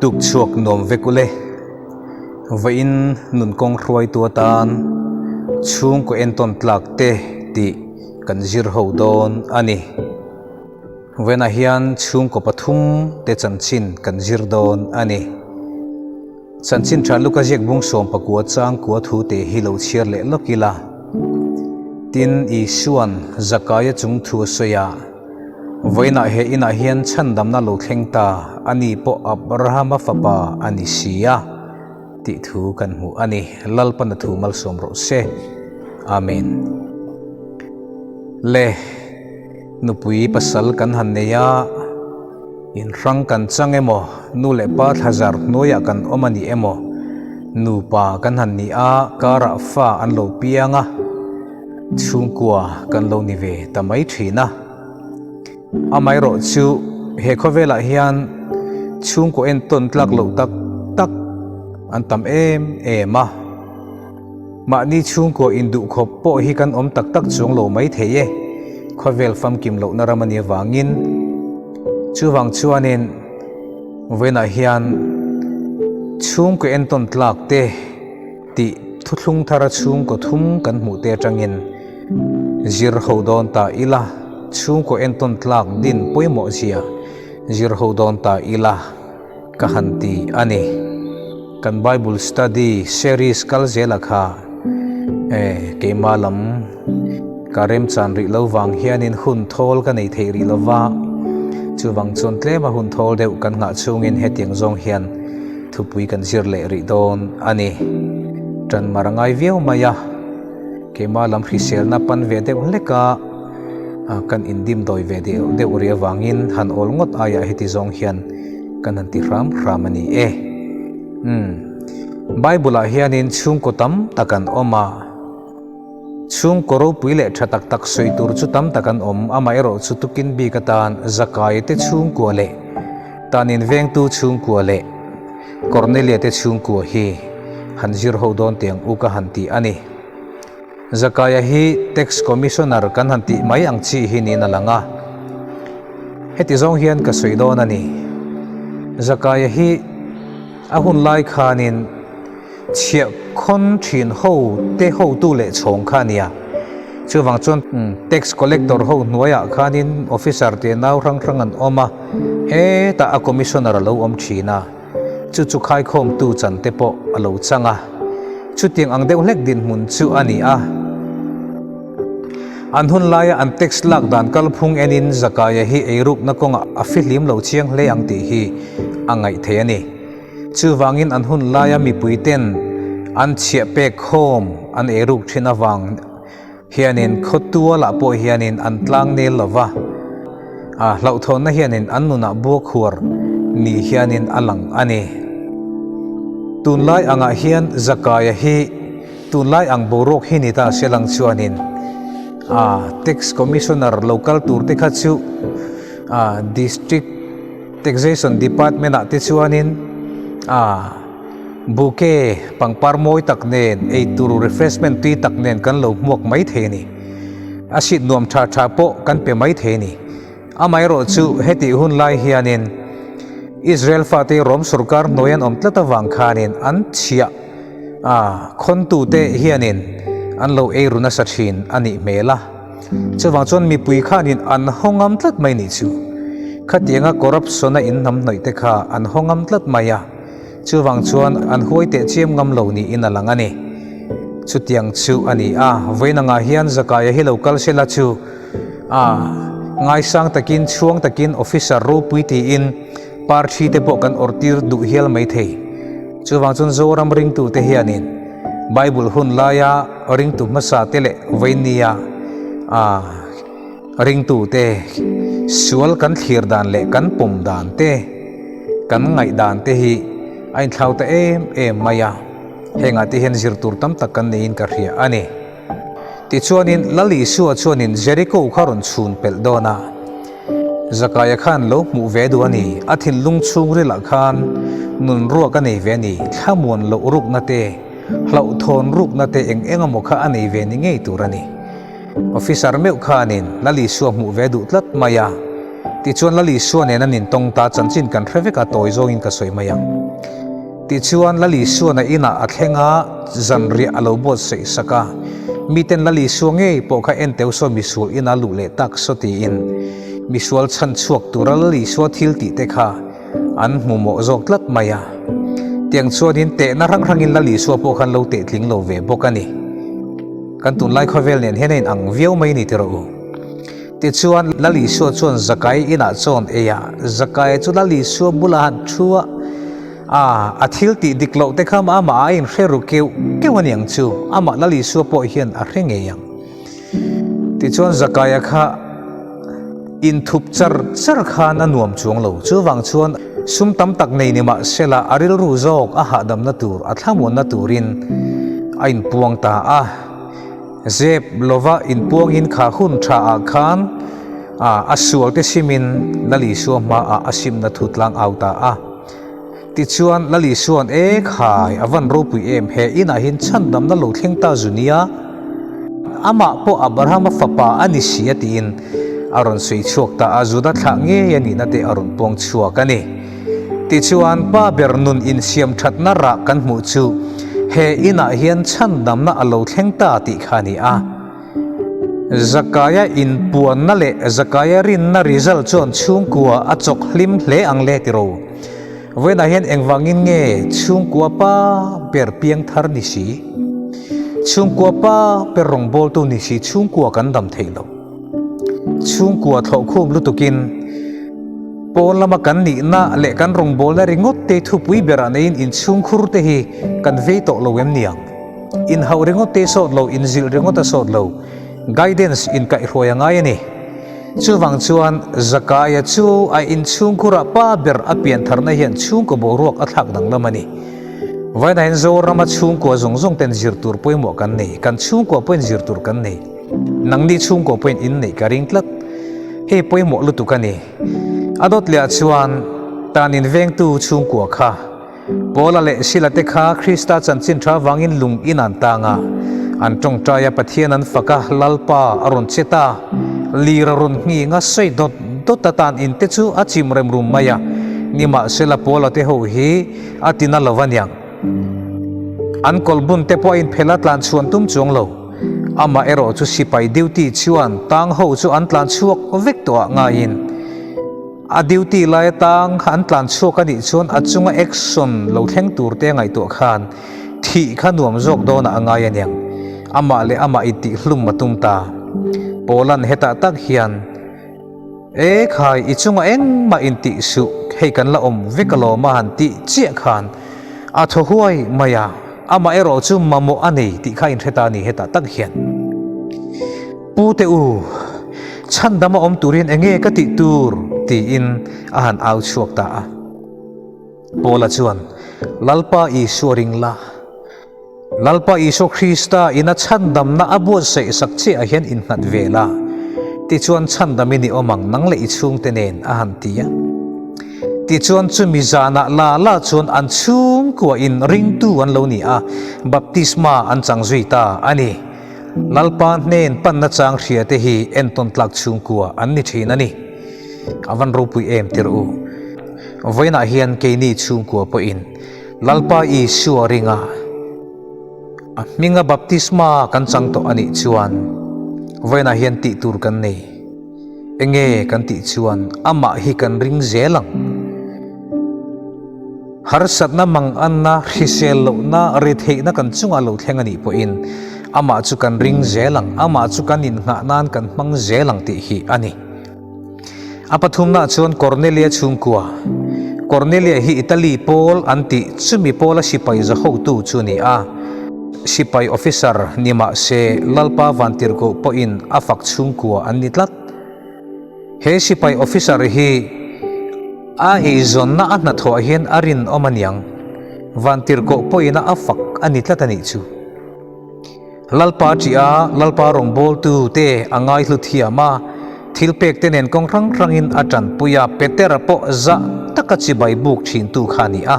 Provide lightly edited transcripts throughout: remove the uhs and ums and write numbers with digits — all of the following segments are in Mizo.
Tuk chhuak nuam vek ule. Vawiin nun kawng hruaitu atan chhungkaw entawn tlak te tih kan zir ho dawn a ni. Vawiinah hian chhungkaw pathum te chanchin kan zir dawn a ni. Chanchin tha Luka ziak bung 19 changkua thu te hi lo chhiar leh lawk ila. Tin, Isua'n Zakaia chung thu a sawi a, Vawiinah he inah hian chhandamna lo thleng ta, ani pawh Abrahama fapa a ni si a, tih thu kan hmu a ni. Lalpana thu malsawm rawh se. Amen. Le, nupui pasal kan han nei a. Inhrang kan chang emaw, nu leh pa thlazar hnuaiah kan awm a ni emaw, nupa kan han ni a, karah fa an lo piang a, chhungkua kan lo ni ve ta mai thin a. Amaherawh chu he khawvelah hian chhungkaw entawn tlak loh tak tak an tam em em a. Mahni chhungkaw induhkhawp pawh hi kan awm tak tak chuang lo mai thei e, khawvel famkim lohna ram a nih avangin. Chuvang chuanin vawiinah hian chhungkaw entawn tlak te tih thuthlung thara chhungkaw thum kan hmuh te atangin zir ho dawn ta ila, chhungkaw entawn tlak din pawimawh zia zir ho dawn ta ila. Ka han ti a ni. Kan Bible study series kal zela kha e keimah lam ka remchan rih lo vang hianin hun thawl ka nei theih rih lo va, chuvang chuan tlema hun thawl deuh kan nghah chhungin hetiang zawng hian thupui kan zir leh rih dawn a ni. Ṭan mar a ngai viau mai a, keimah lam hriselna pan ve deuh hlek a, kan indimdawi ve deuh deuh rih avangin han awl ngawt aiah heti zawng hian kan han ti hram hram a ni e. Umm. Bible ah hianin chhungkaw tam tak an awm a, chhungkaw ropui leh tha tak tak sawi tur chu tam tak an awm, amaherawh chu tukin bik atan Zakai te chhungkua leh Tanin vengtu chhungkua leh Cornelia te chhungkua hi han zir ho dawn tiang u ka han ti a ni. Zakaia hi Tax Commissioner kan han tih mai ang chi hi niin a lang a. Heti zawng hian ka sawi dawn a ni. Zakaia hi a hun lai khanin chhiahkhawn thin ho te hotu leh chhawng kha a ni a. Chuvang chuan Tax Collector ho hnuaiah khanin Officer te nau hrang hrang an awm a, hetah a Commissioner a lo awm thin a. Chu chu khaikhawmtu chan te pawh a lo chang a, chutiang ang deuh hlek dinhmun chu a ni a. An hun laia an tax lak dan kalphung enin Zakaia hi eirukna kawngah a fihlim lo chiang hle ang tih hi a ngaih theih a ni. Chuvangin an hun laia mipui ten an chhiah pek khawm an eiruk thin avang hianin khawtualah pawh hianin an tlang nel lo va, a hlauhthawnna hianin an nunah buakhuar ni hianin a lang a ni. Tunlai angah hian Zakaia hi tunlai ang boruak hi ni ta se lang chuanin a Tax Commissioner lo kal tur te kha chu a District Taxation Department ah te chuanin a Bouquet pangpar mawi tak nen, eitur refreshment tui tak nen kan lo hmuak mai thei a ni. A seat nuam tha tha pawh kan pe mai thei a ni. Amaherawh chu hetih hun lai hianin Israel fate Rom sorkar hnuai an awm tlat avang khanin an chhiah a khawntute hianin an lo ei ru nasa thin a nih hmel a. Chuvang chuan mipui khanin an haw ngam tlat mai nih chu. Khatianga corruption-a inhnamhnawih te kha an haw ngam tlat mai a. Chuvang chuan an huai teh chiam ngam lo niin a lang a ni. Chutiang chu a ni a, vawiin angah hian Zakaia hi lo kal sela chu a ngaisang takin chhuang takin officer ropui tiin parthi te pawh kan awrhtir duh hial mai thei. Chuvang chuan Zoram ringtute hianin Bible hun laia ringtu hmasa te leh vawiin nia a Ringtute sual kan thlir dan leh kan pawm dan te, kan ngaih dan te hi a inthlau ta em em mai a, hengah te hian zir tur tam tak kan neiin ka hria a ni. Tichuanin Lal Isua chuanin Jeriko kha rawn chhun pelh dawn a, Zakaia khan lo hmuh ve duh a ni, a thinlung chhungrilah khan nun ruak a nei ve a ni, thlamuan loh rukna te, hlauhthawn rukna te eng eng emaw kha a nei ve ni ngei tur a ni. Officer meuh khanin Lal Isua hmuh ve duh tlat mai a. Tichuan Lal Isua nen an intawng ta, chanchin kan hre vek a, tawi zawngin ka sawi mai ang. Tichuan Lal Isuan a inah a thleng a, zanriah a lo buatsaih sak a. Miten Lal Isua ngei pawh kha en teu saw misual ina luh leh tak saw tiin misual chhan chhuak tura Lal Isua thil tih te kha an hmu mawh zawk tlat mai a. Tiang chuanin tehna hrang hrangin Lal Isua pawh khan lo teh tling lo ve bawk a ni. Kan tunlai khawvel nen hian a inang viau mai ni ti rawh u. Tichuan, Lal Isua chuan Zakai inah chawn ei a, Zakai chu Lal Isua bulah han thu a, a, a thil tih dik loh te kha amah a inhre ru keuh keuh a niang chu, amah Lal Isua pawh hian a hre ngei ang. Tichuan, Zakaia kha inthup char char khan a nuam chuang lo, chuvang chuan sum tam tak nei ni mah sela a rilru zawk a hahdamna tur, a thlamuanna turin a inpuang ta a. Zep lova inpuangin kha hun tha ah khan a sual te simin Lal Isua hmaah a simna thu tlang au ta a. Tichuan Lal Isua'n E khai, a van ropui em, he inah hian chhandamna lo thleng ta zu nia, amah pawh Abrahama fapa a ni si a tiin a rawn sawi chhuak ta a, Juda thlah ngei a nihna te a rawn puang chhuak a ni. Tichuan, pa ber nun insiam thatna rah kan hmuh chu he inah hian chhandamna a lo thleng ta tih kha a ni a. Zakaia inpuanna leh Zakaia rinna result chuan chhungkua a chawk hlim hle ang le tiro. Vawiinah hian engvangin nge chhungkua pa ber piang thar ni si, chhungkua pa ber rawngbawltu ni si chhungkua kan dam theih loh? Chhungkua thlawhkhum lutukin pawn lama kan nihna leh kan rawngbawlna ringawt te thupui berah neiin inchhungkhur te hi kan vei tawh lo em niang? Inhauh ringawt te sawt lo, inzilh ringawt a sawt lo. Guidance inkaihhruai a ngai a ni. Chuvang chuan Zakaia chu a inchhungkhurah pa ber a piantharna hian chhungkaw boruak a thlak danglam a ni. Vawiin Zorama chhungkua zawng zawng ten zir tur pawimawh kan nei, kan chhungkua pawhin zir tur kan nei. Nangni chhungkaw pawhin in neih ka ring tlat. Hei pawimawh lutuk a ni. A dawt leh ah chuan tan in vengtu chhungkua kha Paula leh Sila te kha Krista chanchin tha vangin lung in an tang a, an tawngtai a Pathian an fak a, Lalpa a rawn che ta, lir a rawn nghing a, sawi dawt dawt a tan in te chu a chim rem rum mai a, nimahsela Paula te ho hi a ti na lo a niang. An kawlhbun te pawh a inphelh a tlan chhuan tum chuang lo. Amah erawh chu sipai duty chuan tang ho chu an tlan chhuak vek tawh ah ngaiin a duty lai atang an tlan chhuak a nih chuan a chunga action lo thleng tur te a ngaihtuah khan thih kha nuam zawk dawnah a ngai a niang. Amah leh amah intihhlum a tum ta. Pawlan hetah tak hian. E khai, i chungah engmah intih suh, hei kan la awm vek alawm a han tih chiah khan a thaw huai mai a, amah erawh chu mamawh a nei tih kha a inhre ta a ni hetah tak hian. Pu te u, chhandam a awm turin enge ka tih tur? tiin a han au chhuak ta a. Paula chuan, Lalpa Isua ring la. Lalpa Isua Krista ina chhandamna a buatsaih sak chiah ah hian innghat ve la, tichuan chhandamin i awm ang nang leh i chhungte nen a han ti a. Tichuan chumi zanah la la chuan an chhungkua in ringtu an lo ni a, baptisma an chang zui ta a ni. Lalpa hnen panna chang hria te hi entawn tlak chhungkua an ni thin a ni. A van ropui em tirh u. Vawiinah hian keini chhungkua pawhin Lalpa Isua ringa a hminga baptisma kan chang tawh a nih chuan vawiinah hian tih tur kan nei. Enge kan tih chuan amah hi kan ring zel ang. Harsatna manganna, hrisel lohna, retheihna kan chungah lo thleng a nih pawhin amah chu kan ring zel ang, amah chu kan innghah nan kan hmang zel ang tih hi a ni. A pathumnaah chuan Cornelia chhungkua. Cornelia hi Italy pawl an tih chumi pawla sipai za hotu chu a ni a. Sipai officer ni mah se Lalpa Vantirhkoh pawhin a fak chhungkua an ni tlat. He sipai officer hi a eizawnna a hnathawh hian a rinawm a niang. Vantirhkoh pawhin a fak a ni tlat a nih chu. Lalpa ṭih a, Lalpa rawngbawltu te a ngaihlu thiam a, thilpek te nen kawng hrang hrangin a ṭanpui a, Petera pawh zah taka chibai buk ṭhintu kha a ni a.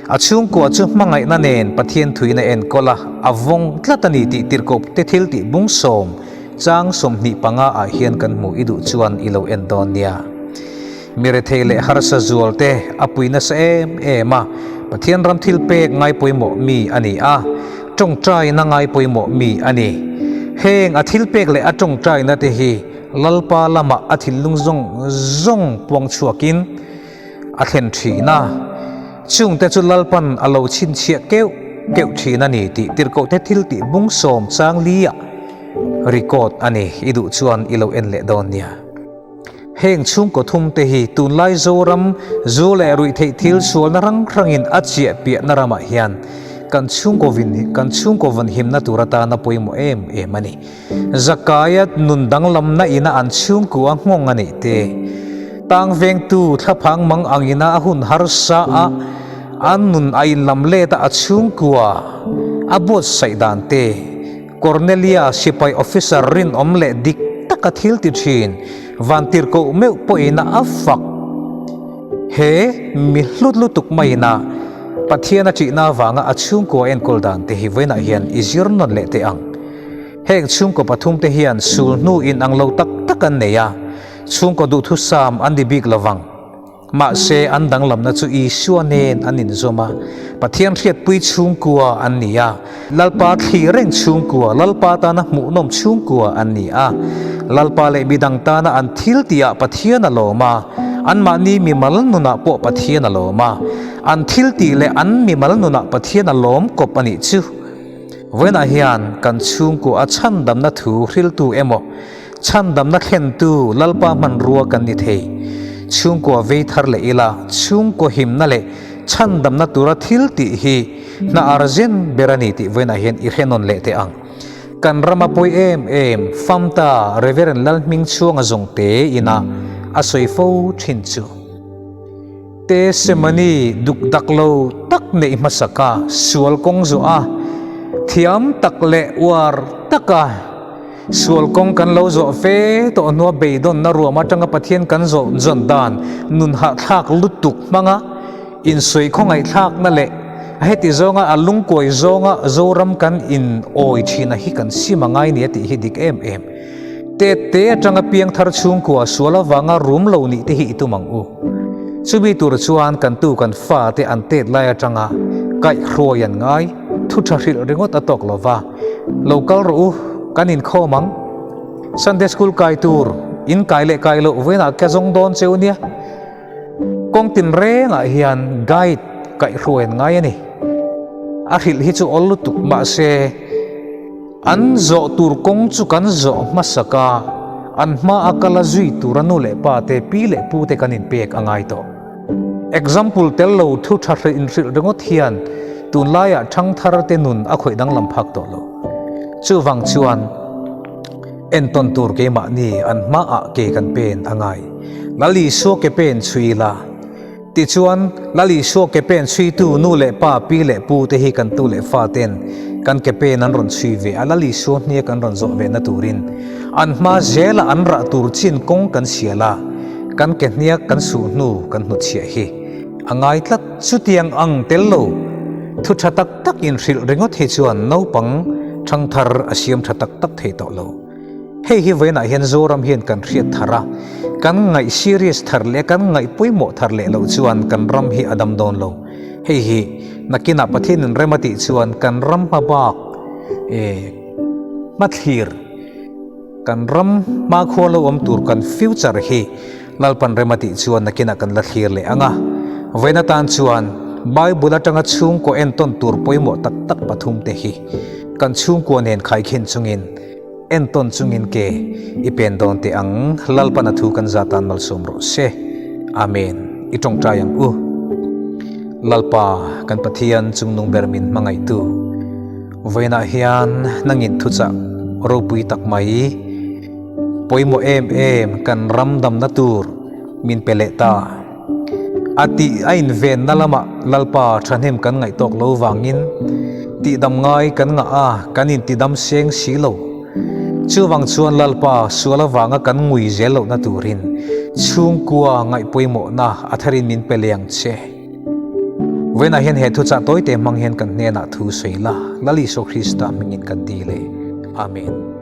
A chhungkua chu hmangaihna nen Pathian thuin a enkawl a, a vawng tlat a ni tih tirhkoh te thiltih bung sawm chang 25 ah hian kan hmuh i duh chuan i lo en dawn nia. Mi rethei leh harsa zual te a pui nasa em em a, Pathian ram thil pek ngai pawimawh mi a ni a, tawngtaina ngai pawimawh mi a ni. Heng a thil pek leh a tawngtaina te hi Lalpa lamah a thinlung zawng zawng puang chhuakin a thlen thin a, chungte chu Lalpan a lo chhinchhiah keuh keuh thin a ni tih tirhkohte thil tih bung sawm chang liah record a ni. I duh chuan i lo en leh dawn nia. Heng chhungkaw thumte hi tunlai Zoram zu leh ruihtheih thil sualna hrang hrangin a chiah piahna ramah hian kan chhungkaw vin kan chhungkaw vawnhimna tur atana pawimawh em em a ni. Zakaia nun danglamna ina an chhungkua nghawng a neih te, tang vengtu thlaphang mang angina a hun harsa a an nun a inlam let a a chhungkua a buatsaih dan te, Cornelia sipai officer rinawm leh dik taka thil ti thin vantirhkoh meuh pawhin a fak. He mi hlut lutuk maiin a Pathian a ṭihna avanga a chhungkua enkawl dan te hi vawiinah hian i zir nawn leh teh ang. Heng chhungkaw pathum te hian sul hnu in ang lo tak tak an nei a, chhungkaw duhthusam an ni bik lovang. Mahse, an danglamna chu Isua nen an inzawm a, Pathian hriatpui chhungkua an ni a, Lalpa thli reng chhungkua, Lalpa tana hmuhnawm chhungkua an ni a, Lalpa leh midang tana an thil tihah Pathian a lawm a, anmahni mimal nunah pawh Pathian a lawm a, an thil tih leh an mimal nunah Pathian a lawm kawp a nih chu. Vawiinah hian kan chhungkua a chhandamna thu hriltu emaw, Chhandamna thlentu Lalpa hmanrua kan ni thei. Chhungkua vei thar leh ila, chhungkaw himna leh chhandamna tura thil tih hi hna arzen ber a ni tih vawiinah hian i hre nawn leh teh ang. Kan rama pawi em em Famta Reverend Lalhmingchhuanga zawngte ina a sawi fo thin chu. Te Semani duk dak lo tak neih hmasak a, sual kawng zawh a, thiam tak leh uar taka sual kawng kan lo zawh fe tawh hnua beidawnna ruam atanga Pathian kan zawh zawn dan nun hahthlak lutuk hmanga insawi khawngaihthlakna leh a heti zawnga a lungkuai zawnga Zoram kan in awi thina hi kan sim a ngai ni a tih hi dik em em. Tet te atanga piangthar chhungkua sual avanga rum lo nih te hi i tum ang u. Chumi tur chuan kan tu kan fa te an tet lai atanga kaihhruai an ngai, thu tha hrilh ringawt a tawk lova, lo kal rawh u, kan inkhawm ang. Sunday school kai tur in kai leh kai loh vawiinah ka zawng dawn cheu nia. Kawng tinrengah hian guide kaihhruai an ngai a ni. A hrilh hi chu awl lutuk mahse an zawh tur kawng chu kan zawh hmasak a, an hma a kal a zui tura nu leh pa te, pi leh pu te kan inpek a ngai tawh. Example tel lo thu tha hrilh inhrilh ringawt hian tunlaiah thangthar te nun a khawih danglam phak tawh lo. Chuvang chuan. Entawn tur keimahni an hmaah ke kan pen a ngai. Lal Isua ke pen chhui ila. Tichuan, Lal Isua ke pen chhuitu nu leh pa, pi leh pu te hi kan tu leh fa ten kan ke pen an rawn chhui ve a, Lal Isua hniak an rawn zawh ve na turin an hma zela an rah tur chin kawng kan sial a, kan ke hniak kan suh hnu kan hnutchhiah hi a ngai tlat. Chutiang ang tel lo thu tha tak tak inhrilh ringawt hi chuan naupang thangthar a siam tha tak tak thei tawh lo. Hei hi vawiinah hian Zoram hian kan hriat thar a, kan ngaih serious thar leh kan ngaih pawimawh thar leh loh chuan kan ram hi a dam dawn lo. Hei hi nakinah Pathianin rem a tih chuan kan ram hma bak hmathlir, kan ram hmakhua lo awm tur kan future hi Lalpan rem a tih chuan nakinah kan la thlir leh ang a. Vawiin atan chuan Bible atanga chhungkaw entawn tur pawimawh tak tak pathumte hi kan chhungkua nen khaikhin chungin entawn chungin ke i pen dawn teh ang. Lalpan a thu kan za tan malsawm rawh se. Amen. I tawngtai ang u. Lalpa kan Pathian chungnung ber min hmangaihtu vawiinah hian nangin thuchah ropui tak mai Pawimawh em em kan ram damna tur min pe leh ta. A tih a invenna lamah Lalpa thahnem kan ngaih tawk lo vangin tihdam ngai kan ngah a, kan intidam seng si lo. Chuvang chuan Lalpa sual avanga kan ngui zel lohna turin chhungkua ngaih pawimawhna a tharin min pe leh ang che. Vawiinah hian he thuchah tawite hmang hian kan hnenah thu sawi la, Lal Isua Krista hmingin kan dil e. Amen.